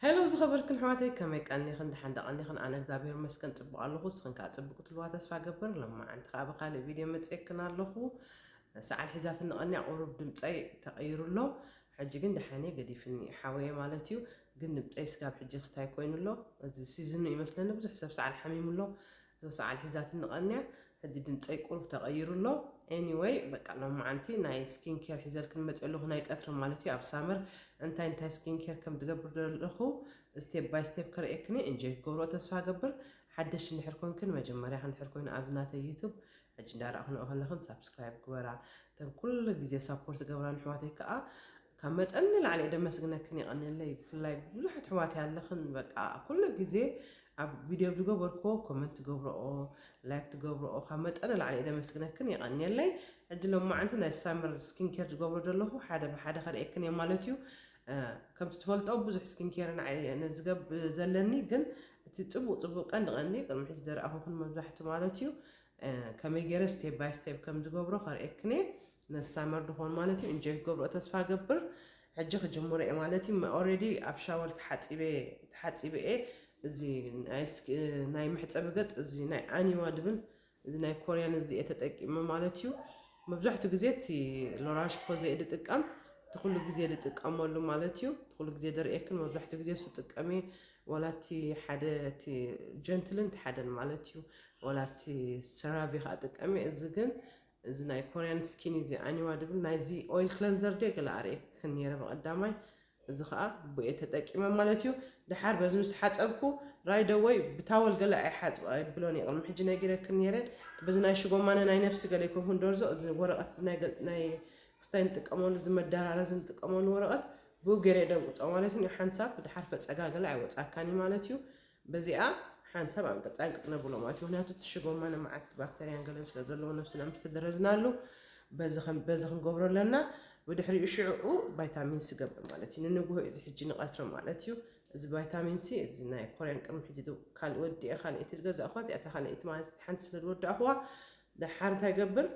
ሄሎ ዝኸበርክን ኣሕዋተይ፣ ከመይ ቀኒኽን? ደሓን ዶ ቀኒኽን? ኣነ እግዚኣብሔር ይመስገን ጽቡቕ ኣለኹ። ንስኽን ከኣ ጽቡቕ ትልዋ ተስፋ ገብር። ሎማዓንቲ ከኣ ብኻልእ ቪድዮ መጺኤክን ኣለኹ። ሰዓል ሒዛትኒ ቀንያ፣ ቁሩብ ድምጸይ ተቐይሩ ኣሎ። ሕጂ ግን ደሓን እየ፣ ገዲፍኒ ሓወየ ማለት እዩ። ግን ድምጸይ ስጋብ ሕጂ ክስታይ ኮይኑ ኣሎ። እዚ ሲዝኑ ይመስለኒ፣ ብዙሕ ሰብ ሰዓል ሓሚሙ ኣሎ። እዞ ሰዓል ሒዛትኒ ቀንያ፣ ሕጂ ድምጸይ ቁሩብ ተቐይሩ ኣሎ። ኤኒወይ፣ በቃ ሎማዓንቲ ናይ ስኪን ኬር ሒዘልክን መጺአ ኣለኹ፣ ናይ ቀትሪ ማለት እዩ። ኣብ ሳመር እንታይ እንታይ ስኪን ኬር ከም ዝገብር ዘለኹ ስቴፕ ባይ ስቴፕ ከርእየክን እየ። እንጆይ ክገብሮ ተስፋ ገብር። ሓደሽ እንድሕር ኮንክን፣ መጀመርያ እንድሕር ኮይኑ ኣብዚ ናተይ ዩቱብ ሕጂ እንዳረኣኽንኦ ከለኽን ሳብስክራይብ ግበራ። እተን ኩሉ ግዜ ሳፖርት ገብራን ኣሕዋተይ ከኣ ካብ መጠን ንላዕሊ እየ ደመስግነክን፣ የቐንየለይ። ብፍላይ ብዙሓት ኣሕዋተይ ኣለኽን፣ በቃ ኩሉ ግዜ ኣብ ቪድዮ ዝገበርክዎ ኮመንት ትገብርኦ፣ ላይክ ትገብርኦ፣ ካብ መጠን ንላዕሊ እየ ደመስግነክን፣ የቐንየለይ። ሕጂ ሎማዓንቲ ናይ ሳመር ስኪን ኬር ዝገብሮ ዘለኹ ሓደ ብሓደ ከርእየክን እየ ማለት እዩ። እ፣ ከምቲ ትፈልጦ ብዙሕ ስኪን ኬር ንዓይ እየ ዝገብ-፣ ዘለኒ፣ ግን እቲ ጽቡቕ ጽቡቕ ቀንዲ ቀንዲ ቅድሚ ሕጂ ዘርኣኹኽን መብዛሕቱ ማለት እዩ፣ እ፣ ከመይ ገይረ ስቴፕ ባይ ስቴፕ ከም ዝገብሮ ከርእየክን እየ። ነዚ ሳመር ድኾን ማለት እዩ፣ እንጆይ ክገብሮ ተስፋ ገብር። ሕጂ ክጅምሮ እየ ማለት እዩ። ኦልሬዲ ኣብ ሻወር ተሓጺበ፣ ተሓጺበ እየ። እዚ ናይ ስክ-፣ ናይ መሕጸቢ ገጽ፣ እዚ ናይ ኣኒዋ ድብል፣ እዚ ናይ ኮርያን እዚ እየ ተጠቂመ ማለት እዩ። መብዛሕትኡ ግዜ እቲ ሎራሽ ፖዘ እየ ዝጥቀም፣ እቲ ኩሉ ግዜ ዝጥቀመሉ ማለት እዩ። እቲ ኩሉ ግዜ ደርእየክን መብዛሕትኡ ግዜ እሱ ጥቀም እየ። ዋላ እቲ ሓደ እቲ ጀንትልን እቲ ሓደን ማለት እዩ። ዋላ እቲ ሰራቪ ከኣ ጥቀም እየ። እዚ ግን እዚ ናይ ኮርያን ስኪን እዚ ኣኒዋ ድብል ናይዚ ኦይል ክለንዘር ድየ ገለ ኣርእየክን ነይረ ብቐዳማይ። እዚ ኸኣ ብኤ ተጠቂመ ማለት እዩ። ድሓር በዚ ምስ ተሓጸብኩ ራይት ኣወይ ብታወል ገለ ኣይሓጽብ ኣይብሎን እየ። ቅድሚ ሕጂ ነጊረክን ነይረ። በዚ ናይ ሽጎማነ ናይ ነብሲ ገለ ይኮንኩን ደርዞ፣ እዚ ወረቐት፣ እዚ ናይ ገ-፣ ናይ ክስታይ ንጥቀመሉ፣ እዚ መደራረዚ ንጥቀመሉ ወረቐት ብኡ ገይረ ደንቁጾ ማለት እዩ። ሓንሳብ ድሓር ፈጸጋ ገለ ኣይወጻካን እዩ ማለት እዩ። በዚኣ ሓንሳብ ኣንቅጽ ኣንቅጽ ነብሎ ማለት እዩ። ምክንያቱ እቲ ሽጎማነ መዓት ባክተርያን ገለን ስለ ዘለዎ ነብስና ምስ ተደረዝናሉ በዚ ከም-፣ በዚ ክንገብሮ ኣለና። ብድሕሪኡ ሽዕኡ ቫይታሚን ሲ ገብር ማለት እዩ። ንንግሆ እዩ እዚ ሕጂ ንቐትሪ ማለት እዩ። እዚ ቫይታሚን ሲ፣ እዚ ናይ ኮርያን ቅድሚ ሕጂ ዶ-፣ ካልእ ወዲኤ ካልኣይቲ ዝገዛእኳ፣ እዚኣታ ካልኣይቲ ማለት ሓንቲ ስለ ዝወዳእኽዋ፣ ደሓር እንታይ ገብር?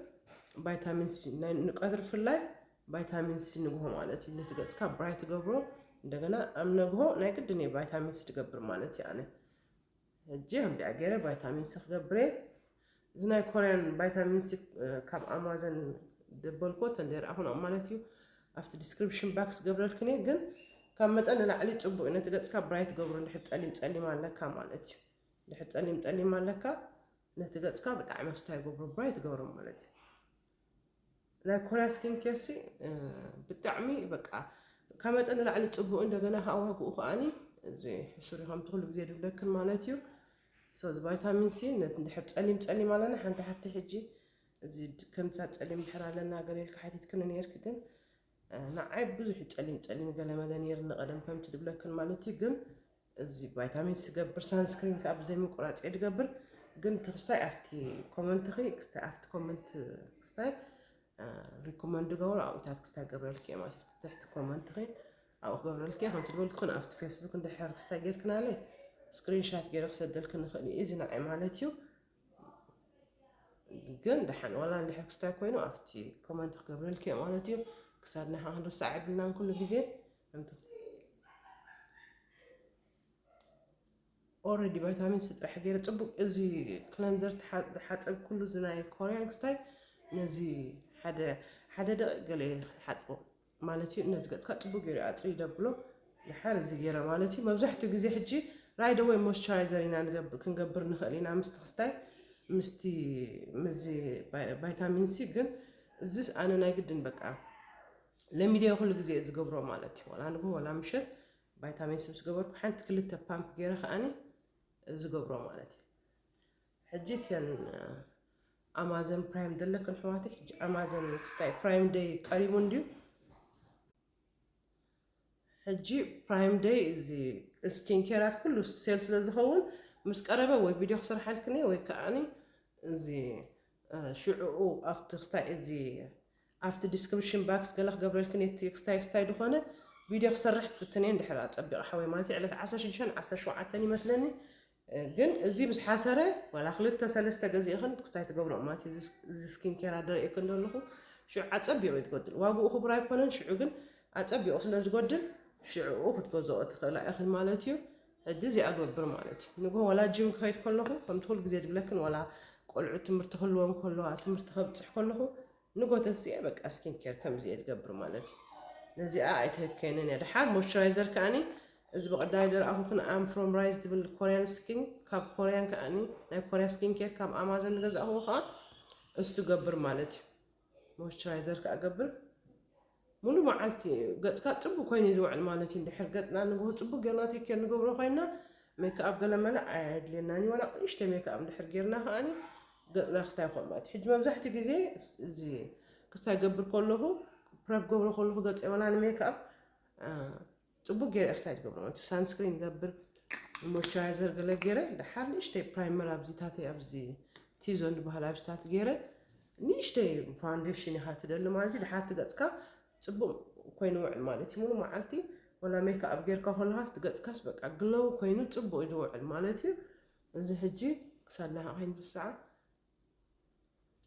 ቫይታሚን ሲ፣ ናይ ንቀትሪ ብፍላይ ቫይታሚን ሲ ንግሆ ማለት እዩ። ነቲ ገጽካ ብራይት ትገብሮ። እንደገና ኣብ ነግሆ ናይ ግድን እየ ቫይታሚን ሲ ትገብር ማለት እዩ። ኣነ ሕጂ ከምዚኣ ገይረ ቫይታሚን ሲ ክገብር እየ። እዚ ናይ ኮርያን ቫይታሚን ሲ፣ እ፣ ካብ ኣማዘን ደበልኮ ተንደይረኣኹን ማለት እዩ። ኣብቲ ዲስክሪፕሽን ባክስ ገብረልክን እየ፣ ግን ካብ መጠን ንላዕሊ ጽቡቅ እዩ። ነቲ ገጽካ ብራይት ገብሮ፣ እንድሕር ጸሊም ጸሊም ኣለካ ማለት እዩ። እንድሕር ጸሊም ጸሊም ኣለካ፣ ነቲ ገጽካ ብጣዕሚ ክስታይ ገብሮ፣ ብራይት ገብሮ ማለት እዩ። ናይ ኮርያ ስኪን ኬር ሲ፣ እ፣ ብጣዕሚ በቃ ካብ መጠን ንላዕሊ ጽቡቅ፣ እንደገና ከኣ ዋግኡ ከኣኒ እዚ ሕሱር እዩ፣ ከምቲ ኩሉ ግዜ ድብለክን ማለት እዩ። ሶ፣ እዚ ቫይታሚን ሲ፣ ነቲ እንድሕር ጸሊም ጸሊም ኣለና፣ ሓንቲ ሓፍቲ ሕጂ እዚ ድ-፣ ከምዛ ጸሊም ድሕር ኣለና ገለ ኢልካ ሓቲትክኒ ነይርኪ፣ ግን፣ እ፣ ንዓይ ብዙሕ ጸሊም ጸሊም ገለ መለ ነይርኒ ቀደም ከምቲ ድብለክን ማለት እዩ። ግን እዚ ቫይታሚን ሲ ገብር፣ ሳንስክሪን ከኣ ብዘይ ምቁራጽ እየ ድገብር። ግን ክስታይ ኣብቲ ኮመንትኺ፣ ክስታይ ኣብቲ ኮመንት፣ ክስታይ፣ እ፣ ሪኮመንድ ገብሮ ኣብታት ክስታይ ገብረልኪ እየ ማለት እዩ። ትሕቲ ኮመንትኺ ኣብኡ ክገብረልኪ እየ። ከምቲ ድበልኩኽን ኣብቲ ፌስቡክ እንድሕር ክስታይ ጌርክናለይ፣ ስክሪንሻት ገይረ ክሰደልክን ንኽእል እዩ። እዚ ንዓይ ማለት እዩ። ግን ደሓን ዋላ እንድሕር ክስታይ ኮይኑ ኣብቲ ኮመንት ክገብረልኪ እየ ማለት እዩ። ክሳድና ከኣ ክንርስዕ የብልናን ኩሉ ግዜ። ከምቲ ኦልሬዲ ቫይታሚን ሲ ጥራሕ ገይረ ጽቡቅ፣ እዚ ክለንዘር ተሓ-፣ ዝሓጸብኩሉ እዚ ናይ ኮርያን ክስታይ ነዚ ሓደ፣ ሓደ ደቂቅ ገለ ይሓጽቦ ማለት እዩ። ነዚ ገጽካ ጽቡቅ ገይሩ ኣጽሪ ደብሎ። ድሓር እዚ ገይረ ማለት እዩ። መብዛሕትኡ ግዜ ሕጂ ራይት ኣወይ ሞይስቸራይዘር ኢና ንገብር፣ ክንገብር ንኽእል ኢና ምስቲ ክስታይ፣ ምስቲ፣ ምስዚ ቫይ-፣ ቫይታሚን ሲ። ግን እዚስ ኣነ ናይ ግድን በቃ ለሚደዮ ኩሉ ግዜ እየ ዝገብሮ ማለት እዩ። ዋላ ንግሆ ዋላ ምሸት ቫይታሚን ሲ ምስ ገበርኩ ሓንቲ ክልተ ፓምፕ ገይረ ከኣኒ ዝገብሮ ማለት እዩ። ሕጂ እተን ኣማዘን ፕራይም ዘለክን ኣሕዋተይ፣ ሕጂ ኣማዘን ክስታይ ፕራይም ደይ ቀሪቡ እንድዩ። ሕጂ ፕራይም ደይ እዚ ስኪን ኬራት ኩሉ ሴል ስለ ዝኸውን ምስ ቀረበ ወይ ቪድዮ ክሰርሓልክን እየ ወይ ከኣኒ እዚ፣ እ፣ ሽዕኡ ኣብቲ ክስታይ እዚ ኣብቲ ዲስክሪፕሽን ባክስ ገለ ክገብረልክን እየ፣ እቲ ክስታይ ክስታይ ዝኾነ ቪድዮ ክሰርሕ ክፍትን እየ እንድሕር ኣጸቢቑ ሓወይ ማለት እዩ። ዕለት ዓሰርተ ሽዱሽተን ዓሰርተ ሸውዓተን ይመስለኒ። እ፣ ግን እዚ ምስ ሓሰረ ዋላ ክልተ ሰለስተ ገዚእኽን ክስታይ ትገብሮ ማለት እዩ። እዚ ስ-፣ እዚ ስኪን ኬር ኣደረእየክን ዘለኹ ሽዑ ኣጸቢቑ እዩ ትጎድል። ዋግኡ ክቡር ኣይኮነን፣ ሽዑ ግን ኣጸቢቑ ስለ ዝጎድል ሽዕኡ ክትገዝኦ ትኽእላ ኢኽን ማለት እዩ። ሕጂ እዚኣ ገብር ማለት እዩ። ንግሆ ዋላ ጅም ክኸይድ ከለኹ ከምቲ ኩሉ ግዜ ዝብለክን ዋላ ቆልዑ ትምህርቲ ክህልዎም ከለዋ ትምህርቲ ከብፅሕ ከለኹ ንጎ ተስየ በቃ ስኪን ኬር ከምዚ እየ ዝገብር ማለት እዩ። ነዚኣ ኣይትህከንን እያ። ድሓር ሞይስቸራይዘር ከዓኒ እዚ ብቐዳይ ደረኣኹ ክን ኣም ፍሮም ራይዝ ዝብል ኮርያን ስኪን ካብ ኮርያን ከዓኒ ናይ ኮርያ ስኪን ኬር ካብ ኣማዞን ዝገዛእኹ ከዓ እሱ ገብር ማለት እዩ። ሞይስቸራይዘር ከዓ ገብር ሙሉ መዓልቲ ገፅካ ፅቡቅ ኮይኑ ዝውዕል ማለት እዩ። እንድሕር ገፅና ንግሆ ፅቡቅ ጌርና ቴክ ኬር ንገብሮ ኮይና ሜክኣፕ ገለመለ ኣየድልየናን እዩ። ዋላ ቅንሽተ ሜክኣፕ እንድሕር ጌርና ከዓኒ ገፅና ክስታይ ይኾን ማለት እዩ። ሕጂ መብዛሕትኡ ግዜ እዚ ክስታይ ገብር ከለኹ ፕረፕ ገብሮ ከለኹ ገፀ ዋላ ንሜክኣፕ ፅቡቅ ገይረ ኤክሳይት ገብሮ ማለት እዩ። ሳንስክሪን ገብር ሞይስቸራይዘር ገለ ገይረ ድሓር ንእሽተይ ፕራይመር ኣብዚታት ኣብዚ ቲዞን ዝበሃል ኣብዚታት ገይረ ንእሽተይ ፋውንዴሽን ኢኻ ትደሊ ማለት እዩ። ድሓር ትገፅካ ፅቡቅ ኮይኑ ውዕል ማለት እዩ። ሙሉ መዓልቲ ወላ ሜክኣፕ ጌርካ ከለኻስ ትገፅካስ በቃ ግሎው ኮይኑ ፅቡቅ እዩ ዝውዕል ማለት እዩ። እዚ ሕጂ ክሳድና ከዓ ከይንርስዓ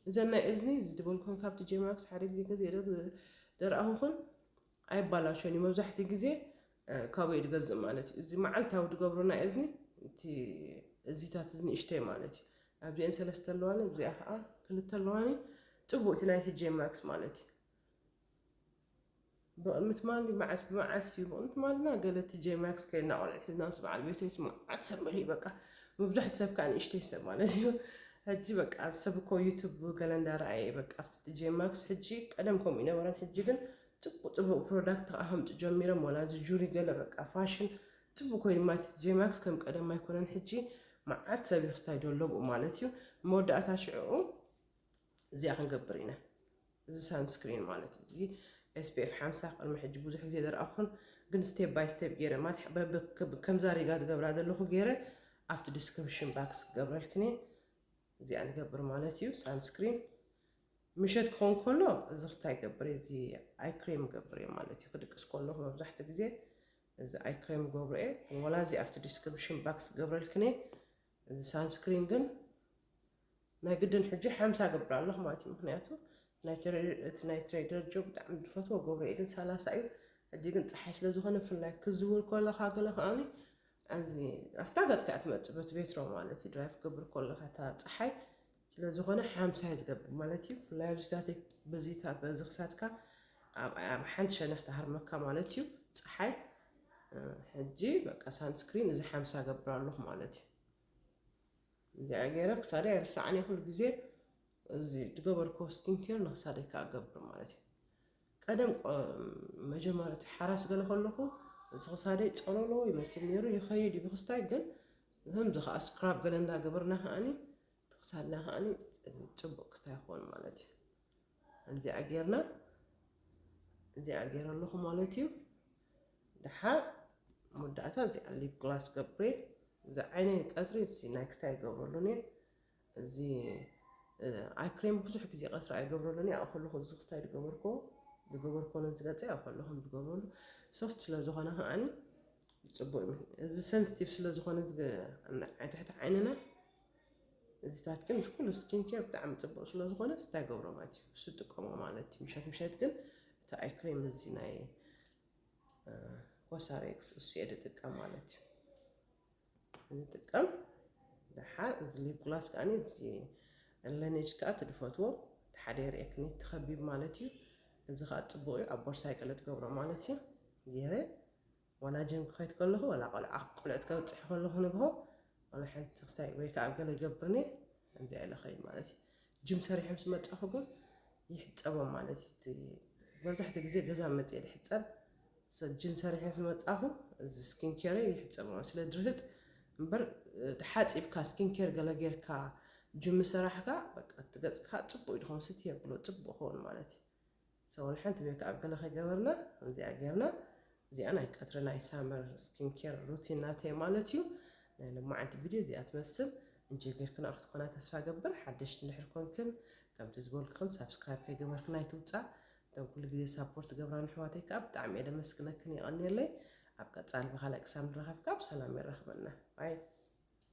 እዘን ናይ እዝኒ እዚ ድበልኩን ካብ ቲ ጄ ማክስ ሓደ ግዜ ገዚኤ ዶ ደርኣኹኽን ኣይባላሾን እዩ። መብዛሕትኡ ግዜ ካብኡ እየ ዝገዝእ ማለት እዩ። እዚ መዓልታዊ ዝገብሮ ናይ እዝኒ እቲ እዚታት እዚ ንእሽተይ ማለት እዩ። ኣብዚአን ሰለስተ ኣለዋኒ፣ ኣብዚኣ ከዓ ክልተ ኣለዋኒ። ፅቡቅ እቲ ናይ ቲ ጄ ማክስ ማለት እዩ። ብቕድሚ ትማሊ መዓስ ብመዓስ እዩ ብቕድሚ ትማልና ገለ እቲ ጄ ማክስ ከይድና ቆልዑ ሒዝና ምስ በዓል ቤተይ ስማ ዓት ሰብ መሊኡ በቃ መብዛሕቲ ሰብ ከዓ ንእሽተይ ሰብ ማለት እዩ። ሕጂ በቃ ሰብ እኮ ዩቱብ ገለ እንዳረኣየ በቃ ኣብቲ ጄ ማክስ ሕጂ ቀደም ከምኡ ይነበረን ሕጂ ግን ፅቡቅ ፅቡቅ ፕሮዳክት ከዓ ከምፁ ጀሚሮም ወላ እዚ ጁሪ ገለ በቃ ፋሽን ፅቡቅ ኮይኑ ማለት ጄ ማክስ ከም ቀደም ኣይኮነን ሕጂ መዓት ሰብ ይኽስታይ ዶ ኣለብኡ ማለት እዩ። መወዳእታ ሽዕኡ እዚኣ ክንገብር ኢና። እዚ ሳንስክሪን ማለት እዩ። እዚ ኤስ ፒ ኤፍ ሓምሳ ቅድሚ ሕጂ ብዙሕ ግዜ ደርኣኹን ግን ስቴፕ ባይ ስቴፕ ገይረ ማለት ከምዛ ሪጋ ዝገብራ ዘለኹ ገይረ ኣብቲ ዲስክሪፕሽን ባክስ ክገብረልክን እየ። እዚኣ ንገብር ማለት እዩ። ሳንስክሪን ምሸት ክኸውን ከሎ እዚ ክስታይ ገብር እዚ ኣይ ክሬም ገብር እየ ማለት እዩ። ክድቅስ ከለኹ መብዛሕትኡ ግዜ እዚ ኣይ ክሬም ገብር እየ። ወላ እዚ ኣብቲ ዲስክሪፕሽን ባክስ ክገብረልክን እየ። እዚ ሳንስክሪን ግን ናይ ግድን ሕጂ ሓምሳ ገብር ኣለኹ ማለት እዩ። ምክንያቱ እቲ ናይ ትሬደር ጆ ብጣዕሚ ዝፈትዎ ገብረ ግን ሰላሳ እዩ። ሕጂ ግን ፀሓይ ስለዝኾነ ብፍላይ ክዝውር ከለካ ገለ ከዓኒ እዚ ኣብታ ገፅካ እያ ትመፅእ በቲ ቤትሮ ማለት እዩ። ድራይቭ ክገብር ከለካ እታ ፀሓይ ስለዝኾነ ሓምሳ እየ ዝገብር ማለት እዩ። ብፍላይ ኣብዚታት በዚታት በዚ ክሳትካ ኣብ ሓንቲ ሸነኽ ትሃርመካ ማለት እዩ ፀሓይ። ሕጂ በቃ ሳንስክሪን እዚ ሓምሳ ገብር ኣለኹ ማለት እዩ። እዚኣ ገይረ ክሳደይ ኣይርስዓን እየ። ኩሉ ግዜ እዚ ዝገበርክዎ ስኪን ኬር ንክሳደይ ከዓ እገብር ማለት እዩ። ቀደም መጀመርያ ሓራስ ገለ ከለኹ እዚ ክሳደይ ፀሎሎ ይመስል ነይሩ ይኸይድ እዩ ብክስታይ ግን ከምዚ ከዓ ስክራብ ገለ እንዳገበርና ከዓኒ ክሳድና ከዓኒ ፅቡቅ ክስታይ ይኸውን ማለት እዩ። እዚኣ ጌርና እዚኣ ገይረ ኣለኹ ማለት እዩ። ድሓር መወዳእታ እዚኣ ሊፕ ግላስ ገብሬ እዚ ዓይነይ ቀትሪ እዚ ናይ ክስታይ ይገብረሉን እየ። እዚ ኣይ ክሬም ብዙሕ ግዜ ቀትሪ ኣይገብረሉን እየ። ኣብ ከለኹ እዚ ክስታይ ዝገበርኮ ዝገበርኮ ነዚ ገፀ ኣብ ከለኹም ዝገብረሉ ሶፍት ስለ ዝኾነ ከዓኒ ፅቡቅ እዩ። እዚ ሰንስቲቭ ስለ ዝኾነ ትሕቲ ዓይንና እዚታት ግን ኩሉ ስኪን ኬር ብጣዕሚ ፅቡቅ ስለ ዝኾነ ስታይ ገብሮ ማለት እዩ። እሱ ጥቀሞ ማለት እዩ። ምሸት ምሸት ግን እቲ ኣይ ክሬም እዚ ናይ ኮሳሬክስ እሱ እየ ዝጥቀም ማለት እዩ። ንጥቀም ድሓር እዚ ሊፕ ግላስ ከዓ እዚ ለኔጅ ከዓ ትድፈትዎ ሓደ የርእየክኒ ትኸቢብ ማለት እዩ። እዚ ከዓ ፅቡቅ እዩ ኣብ ቦርሳይ ገለ ትገብሮ ማለት እዩ። ገይረ ዋላ ጅም ክኸይድ ከለኹ ዋላ ቆልዓ ቆልዑት ከብፅሕ ከለኹ ንግሆ ዋላ ሓንቲ ክስታይ ወይ ከዓ ገለ ይገብርኒ እንዲ ኢለ ኸይድ ማለት እዩ። ጅም ሰሪሖም ዝመፃኹ ግን ይሕፀቦም ማለት እዩ። መብዛሕትኡ ግዜ ገዛ መፅየ ዝሕፀብ ጅም ሰሪሐ ዝመፃኹ እዚ ስኪን ኬር ይሕፀቦም ስለ ድርህፅ እምበር ተሓፂብካ ስኪን ኬር ገለ ጌርካ ጅም ሰራሕካ በቃ እቲ ገፅካ ፅቡቅ እዩ ዝኸውን ስቲ የብሎ ፅቡቅ ክኸውን ማለት እዩ። ሰው ንሓንቲ ሜክኣፕ ገለ ከይገበርና እዚኣ ጌርና እዚኣ ናይ ቀትሪ ናይ ሳመር ስኪን ኬር ሩቲን ናተይ ማለት እዩ። ናይ ሎማዓንቲ ቪድዮ እዚኣ ትመስል እንጂ ጌርክና ክትኮና ተስፋ ገብር ሓደሽቲ እንድሕር ኮንክን ከምቲ ዝበልክኽን ሳብስክራይብ ከይገበርክን ኣይትውፃእ። እቶም ኩሉ ግዜ ሳፖርት ገብራን ኣሕዋተይ ከዓ ብጣዕሚ እየ ደመስግነክን የቐንየለይ። ኣብ ቀፃሊ ብካልእ ክሳብ ንራኸብ ካብ ሰላም የራኽበና ባይ።